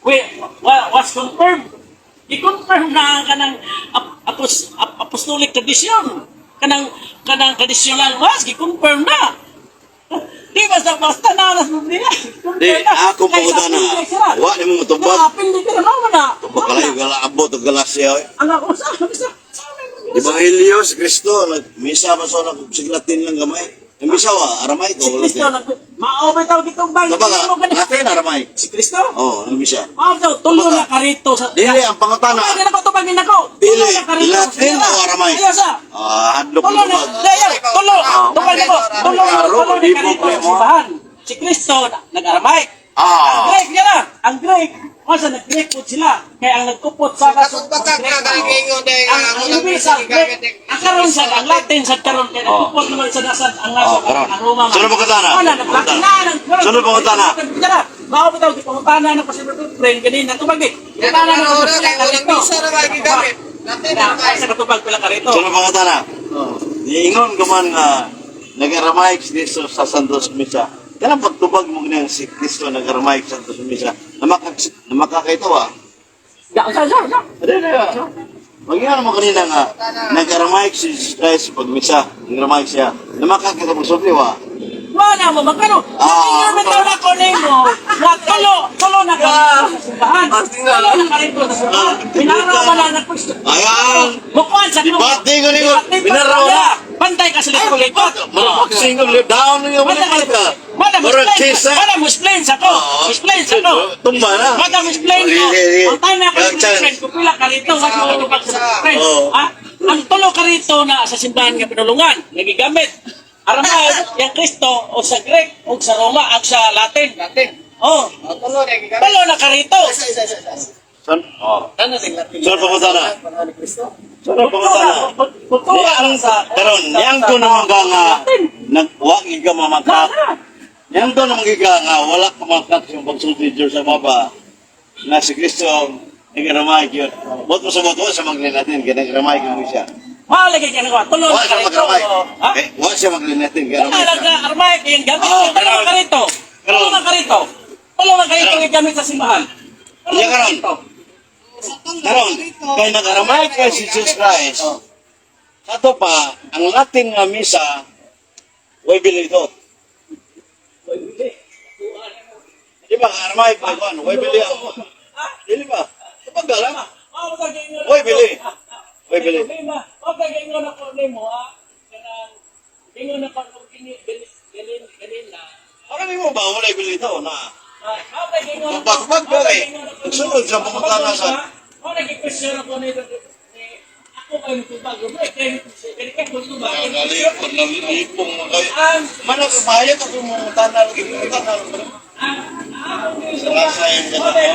we, was confirmed. I-confirm na ang kanang apostolic tradition, kanang traditional mass, gi-confirm na. Di basta basta na alas mo niya. Di, ako Kay sa pangutana. appendix sila. Wa ni mo mutubag. Na, appendix sila, mao man na. Tubag kalayo gala abot og Galacia. Oy. Ang ako sa Ebanghelyo si Kristo nagmisa pa sa nag Latin lang gamay. Ang misa wa Aramaic Si o Kristo Latin. nag mao ba tawag itong bang? Tubag Latin Aramaic. Si Kristo? Oh, nagmisa. Mao daw tulo na karito sa Dili ang pangutana. Tubagin ako, tubagin ako. Dili, Tulo na karito sa Latin sinira. o Aramaic? Ayaw sa. Ah, hadlok Tulo na, tubag. ayaw, tulo. Tubagin ako, tulo na, Klaro, tulo na di mo karito sa problema. simbahan. Si Kristo nag-Aramaic. Ang Ah. Greek niya na. Ang Greek, masa nag-Greek po sila. Kaya ang nagkupot sa Kasot batak na kanang ingon dahil ang nga ang unang ibig misa sa Greek, gigamit ni ang karon sa ang Latin sa karon kay nagkupot naman sa nasad ang Oh, nasad karon. ang Roma man. Sunod pangutana. Wala na Latin na ang Sunod pangutana. Mao ba tawag pangutana na kasi friend ganina tubag di. Yan Pangutana ang na una kay unang misa ra ba gigamit. Latin Na ang kay. sa katubag pila ka rito. Sunod pangutana. Niingon ka man nga nag-Aramaic si Kristo sa Santos Misa. Kanang pagtubag mo niya si Kristo nag-Aramaic sa Santos Misa. Na makakaitawa. Ga sa sa sa. Ano na? Magyaan mo kanina nga nag-Aramaic si Jesus Christ sa pagmisa. Nag-Aramaic siya. Na makakita mo sa wa. Wala mo magkano. Ah. Ingon bitaw na ko nimo nga tulo tulo na ka sa simbahan. Tulo na ka rito sa simbahan. Binaraw man na Kristo. Ayan! Mukuan sa Debate ko nimo. Binaraw na. Pantay ka sa likod. Marapag single down yung Wala mga ka. Wala mo Murag explain. kisa. Wala mo explain sa ko. Oo. Explain sa ko. Tumba na. Wala mo explain ko. Sige, sige. Ang time na ko Kag chance. explain ko pila ka rito nga sa tubag sa friend. Oo. Ha? Ang tulo ka rito na sa simbahan nga pinulungan, nga gigamit. Aramaic, yang Kristo o sa Greek o sa Roma at sa Latin. Latin. Oh, Oh, tulo na gigamit. tulo na ka rito. Isa isa isa. isa. Son? Oh. Ano ding Latin? Sunod pangutana. Panahon ni Kristo. Sunod pangutana. Kultura lang sa Karon, niyang ko naman ka nga nagwagi ka mamakak. Niyang ko naman ka nga wala ka makak yung pagsulti Diyos sa baba na si Kristo nag-Aramaic yun. Bot mo sa boto sa maglin natin, kaya nag-Aramaic mo siya. Malagay ka na tulo Wa na ka siya rito. mag-Aramaic. Ha? Eh, wa siya maglin natin, kaya Wala Aramaic lang siya. na Aramaic yung gamit. Oo, Tulo na ka rito. Tulo na ka rito. Tulo na ka rito yung gamit sa simbahan. Tulo Iya, na ka karon. rito. Karon, kay nag-Aramaic kay si Jesus Christ. Sa ato pa, ang Latin nga misa, way bili ito. Di ba, Aramaic ba kuan? Way bili ang. Dili ba? Kapag galang. Oy, bili. Oy, bili. Okay, ingon ako nimo ha. Kanang ingon ako og kini galin galin na. Para nimo ba wala bili ito na? Okay, ingon ako. Pagpag ba eh? Nagsunod sa pangutana sa Mo nag-question ako nito ni ako kay tubag. Kay kay kay tubag. Nalipong, nalipong mo kayo. Ang Manag, bahaya ka kung mangutana, lagi mangutana. ang akong Rasayan ka na.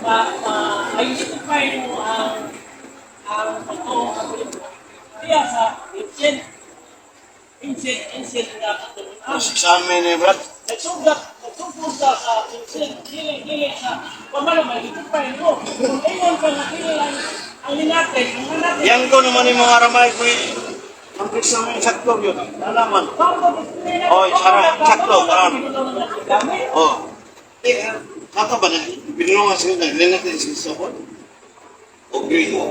Ma-identify mo ang pagtuo Katoliko. Kaya sa ancient ancient ancient nga pagtuo. Sa amin eh, Brad. Nagsugat, nagsugod ka sa ancient, dili dili sa pamalo ma-identify mo. Kung ingon ka nga dili lang ang linatin, ang linatin. Yang ko naman yung mga Aramaic ko eh. Ang Kristo mo yung sakto yun. Nalaman. Oy, sarap. Sakto, karon. Oh. Eh, kato ba na binulungan sila, naglinatin si Kristo ko? O Grigo?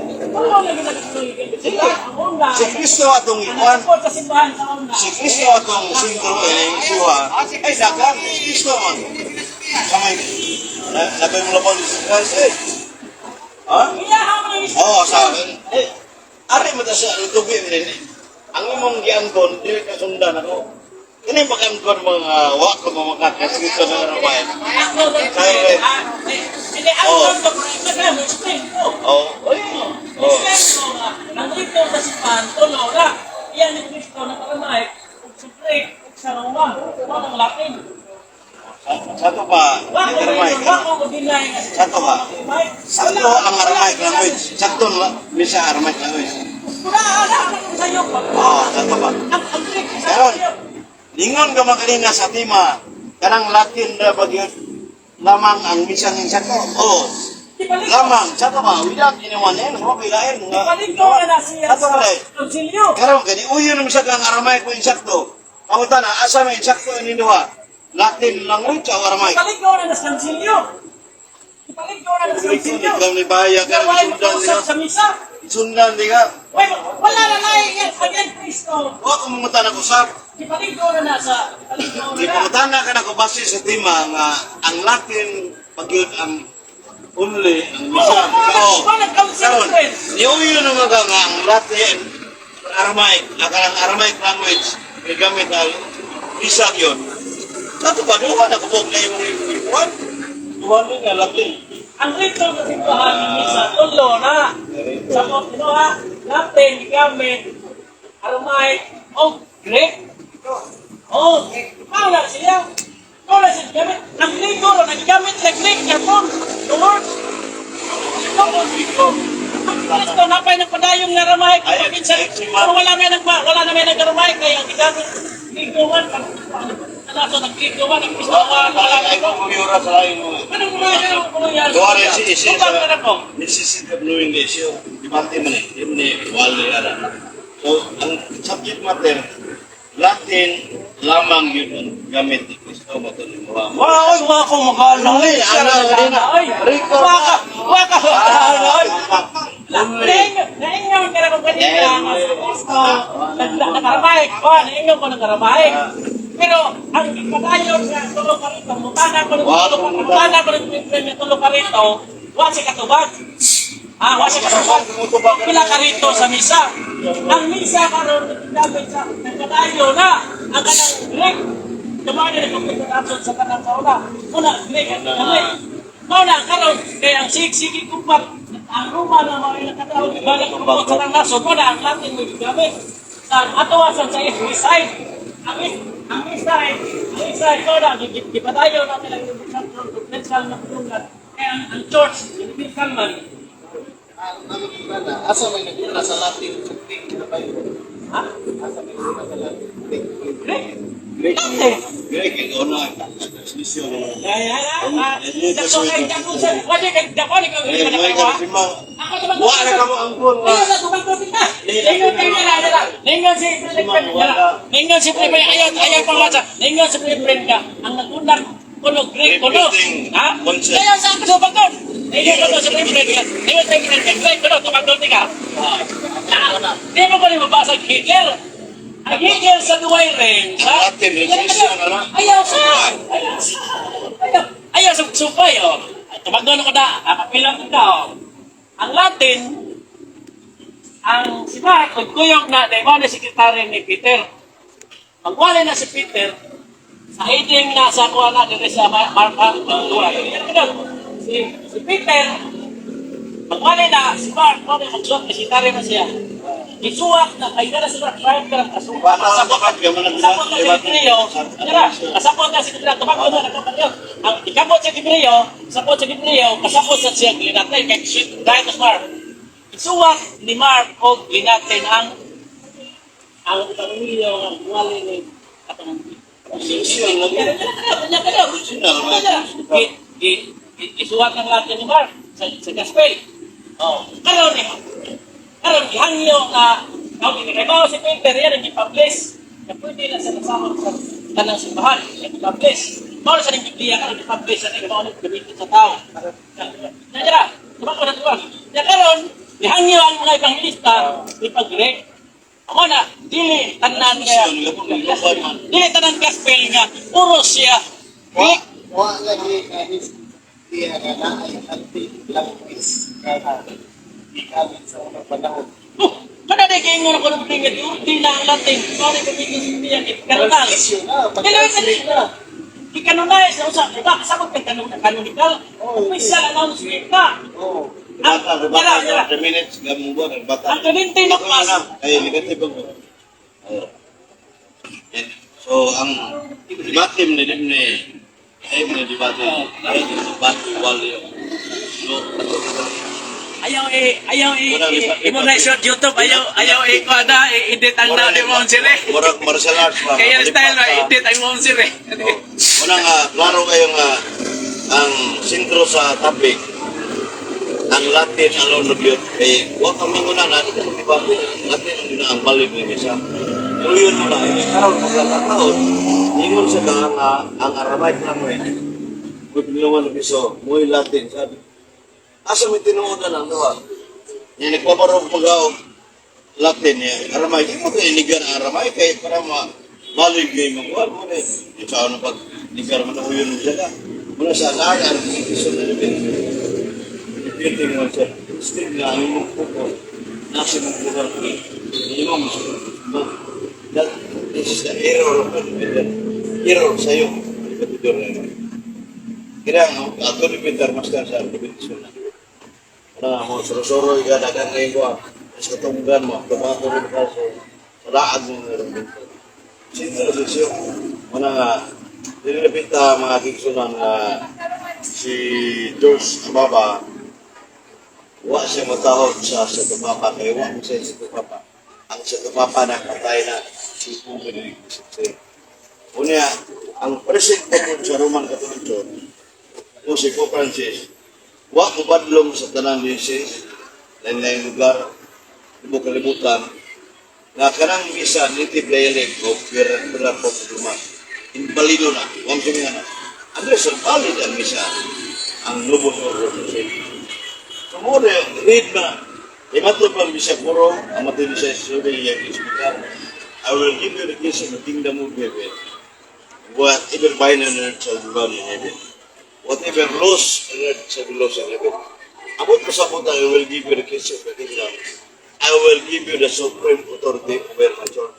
Si Kristo atong ikuan. Si Kristo atong singko eh, suha. Ay, dagan, si Kristo man. Sa may, nabay mo labaw ni Jesus Christ eh. Ha? Oo, sa akin. Eh, ari mo ta sa tubi rin. Ang imong giangkon, dili ka sundan ako. Kini pag-angkon mga wa ka mamakakas dito na Aramaic. Hindi, ang ko, explain ko. Oo. Oy. Oo. Explain ko nga, nandito sa simbahan, tulo na. Iyan ni Kristo na Aramaic, ug sa Greek, ug sa Roma, ug ang Latin. Sa to pa, Wako Aramaic. wako ko deny nga Sa to ba? Sakto ang Aramaic language. Sakto la, misa Aramaic language. Wala, wala, wala sa'yo. Oo, sa to ba? Ang Greek sa Karon, sayo. lingon ka man kanina sa tema, kanang Latin na bagyot lamang ang misang insakto. Oo. Ibalik ko. Lamang, sa to ba, without anyone else, wa kay lain. Nga. Ibalik ko na siya Ato sa ba, eh? konsilyo. Karon kani uyo naman sa kang Aramaic ko insakto. Pangutan na asa may insakto ni duha? Latin language o Aramaic? Ibalik ko na sa konsilyo. Ibalik ko na sa konsilyo. Ikaw ni bahaya ka Nga wala sundan makausap ka. sa misa. Sundan di ka. Wait, wala na na yan again Kristo. Wa ko mangutan ako sab. Ibalik ko na sa ibalik ko Di na. pangutan na ka nako base sa tema nga ang Latin pagyud ang only ang misa. Oh, wala council Karon, friend. niuyo naman ka nga ang Latin Aramaic, ang kanang Aramaic language gigamit ang misa yun. Kato ba, duha na kubog na imong ikuan? Duha ni nga Latin. Ang rito sa simbahan ng misa, tulo na. Sa mga kinuha, Latin, gamit, Aramaic, o Greek. O, paano siya? Wala siya gigamit. Ang Griego ro naggamit sa Greek yapon to work. Kristo na pa ng padayong nga Aramaic Ay, minsan ay, si pero wala na may nag-Aramaic kaya ang gigamit Griego man ano sa Griego man ang Kristo wala wala Ay, ko. kumiyura sa lain mo. Anong mga mangyayari? Duwari si isi sa sa ko. necessity of knowing the issue. Debate man eh. Di man eh, wali ara. So, ang subject matter, Latin lamang yun ang gamit ni Kristo mato ni Muhammad. Wa oy, wa ko makaalala. Ay, ano, Oy, Record. wa ka, wa ka. Oy. Naingon ka na kung kanina, nga sa Kristo, nag-Aramaic, oh, naingon ko nag-Aramaic. Pero ang ipadayon nga tulo ka rito, mutana ko ng mutana ko ng nga tulo ka rito, wa siya katubag. Ah, wa siya katubag. Pila ka rito sa misa. Ang misa karon naggamit sa nagpadayon na ang kanang Greek. Tumawa na nagpapagkakasod sa kanang kauna. Una, Greek ang Greek. Mao na karon kay ang sige kumpar ang Roma na mga ilang katao balik ko sa nang nasod mo na ang Latin mo gigamit. Sa atoasan sa east side. Ang east side mo na gipadayon na nila yung universal na tulungan. Kaya ang church universal man. Ang ano na, asa may naguna sa Latin sa Greek na ba yun? Ha? Asa may naguna sa Latin? Greek. Greek. Greek. Latin. Greek, ikaw na. Transmission naman. Ay, ay, ay. Dako kay dako sa wala kay dako ni kay Eh, may karisima. Ako naman. Wa na ka mo ang goal. Ayaw sa tumangkot na. Ningon kay nila nila. Ningon si President nila. Ningon si President ayaw ayaw pang watsa. Ningon si President ka. Ang nagunang kuno Greek kuno. Ha? Ayaw sa ako tumangkot. Ningon kuno si President ka. Ningon si President Greek kuno tumangkot ka. Di mo ko ni mabasa ang Hitler. Ang Hitler sa Duway rin. Ang Latin, resisyon, ano? Ayaw sa. Ayaw sa. Ayaw. Ayaw sa supay oh. Tumangkot ko na. Kapilang ka oh. Ang Latin, ang si Mark, nagkuyog na, dahil mo na sekretary ni Peter. Magwala na si Peter, sa heading na sa kuha na dito sa Mark, Dura. Si Peter, magwala na si Mark, mo na magsuot, sekretary na siya. Gisuwak na, ay na si Mark, private ka lang kasuwak. Bata sa bakat ka man ang Kasapot na si Tiberio, tara, kasapot na si Tiberio, tumakbo na nagkapatid. Ang ikabot si Tiberio, kasapot si Tiberio, kasapot sa siya Linatay, kay shit, dahil to Mark. Isuwak ni Mark o Linatay ang pamilya ang wali ni atong Transmission lang yun. Isuwak ang lahat ni Mark sa gospel. Oh, karon ni karon gihangyo nga ang kinakabaw si Peter yan ang gipublish. Na pwede na sa kasama sa tanang simbahan, ang gipublish. Mao na sa ning Biblia karon gipublish sa ning mao na gamitin sa tao. Nandiyan, tumako na tuwa. Ya karon gihangyo ang mga ebanghilista ni pag-Greek. Ako na, dili tanan nga, dili tanan gospel nga, puro siya Wa Greek. wa lagi na his iya nga na ay anti language nga gigamit sa unang panahon. Oh, kada di kayo nga ko ng nga di na ang Latin. Mao na gamitin sa Biblia kanunal. Issue na, Dili pag-translate na. Gikanunay sa usa, diba? Kasabot kay canonical. Oo. Official announcement na. Oo. Bata, Ang- bata, Tara, tara. 3 minutes, gamong buwan, bata. Ang Clemente Ako Lucas. na, ay, negative ako. Oh. Yan. So, ang debate ni ni ay ni debate ay debate wali. No, Ayaw eh, ayaw eh, Wala, lipat, imo na short YouTube, ayaw, ayaw eh, kuha na, eh, edit ang na di mo sir eh. Murag martial arts ba? Kaya style Malipat na, ka. edit ang mo sir eh. Oh. Una nga, klaro kayo nga ang sentro sa topic ang Latin alone na yun. Eh, huwag kang manguna na, di ka magdebate. Latin ang yun ang valid ng isa. Pero yun mo na, eh, karon pagkakataon, ingon sa ka nga ang Aramaic language, kung pinulungan ng piso, muy Latin, sabi. Asa may tinuod na lang, diba? Yung nagpaparong pag Latin niya, Aramaic, imo to inigar ang Aramaic, kay para ma valid kayo makuha mo na eh. Yung sa ano pag nigar mo na uyon mo siya ka. Muna sa lahat, ang piso na nabit. Repeating mo siya, still na ang imong focus, nasa imong buhay. Hindi mo mas that this is the error of the defender. Error sa'yo, repetitor na yun. Kaya ang ato defender, master sa repetition na. Wala mo, suro-suro, igadagan ngayon ko ah. Sa katunggan mo, tumato rin ka sa laag ng repetitor. Sino sa siyo, wala nga, Dili ta, mga kaigsuonan, nga si George Ababa wa siya matahod sa Santo Papa kay wa mo siya sa Santo Papa. Ang Santo Papa na patay na si Pope Benedict XVI. Unya, ang present po sa Roman Catholic Church o si Pope Francis, wa mo badlong sa tanang diocese, lain-lain lugar, libok kalibutan, nga kanang misa native dialect o pera po luma invalido na, wa mo nga na. Unless valid ang misa, ang Novus Ordo. So mo read na. Imatlo pa misa puro, ang matod sa survey yung speaker. "I will give you the keys of the kingdom of heaven. Whatever bind on earth shall be bound in heaven. Whatever loose on earth shall be loosed in heaven." Abot ko sa buta, "I will give you the keys of the kingdom. I will give you the supreme authority over my church."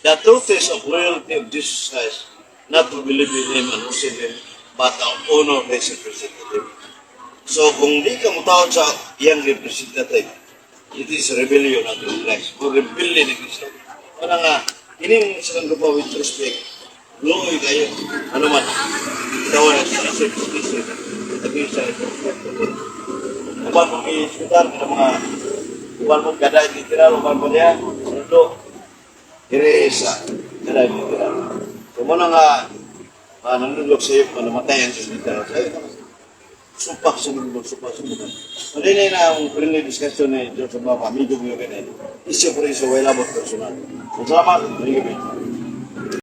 The truth is of loyalty of Jesus Christ, not to believe in Him and worship Him, but to honor His representative. So kung di ka mutawag sa iyang representative, it is rebellion unto Christ. O rebellion ni Kristo. Wala nga, ining silang grupo, with respect, luoy kayo. Ano man, ikaw na sa isip, isip, isip, uban mong i-hospital, ng mga, uban mong gaday literal, uban mo niya, sundo, dire sa gaday literal. So mo na nga, nanulog sa iyo, namatay ang sa literal. Sa supak sumulog, supak sumulog. So, di na ang friendly discussion ni George Ababa, amigo mo yung ganun. Issue po rin sa way labot personal. So, salamat. Thank you.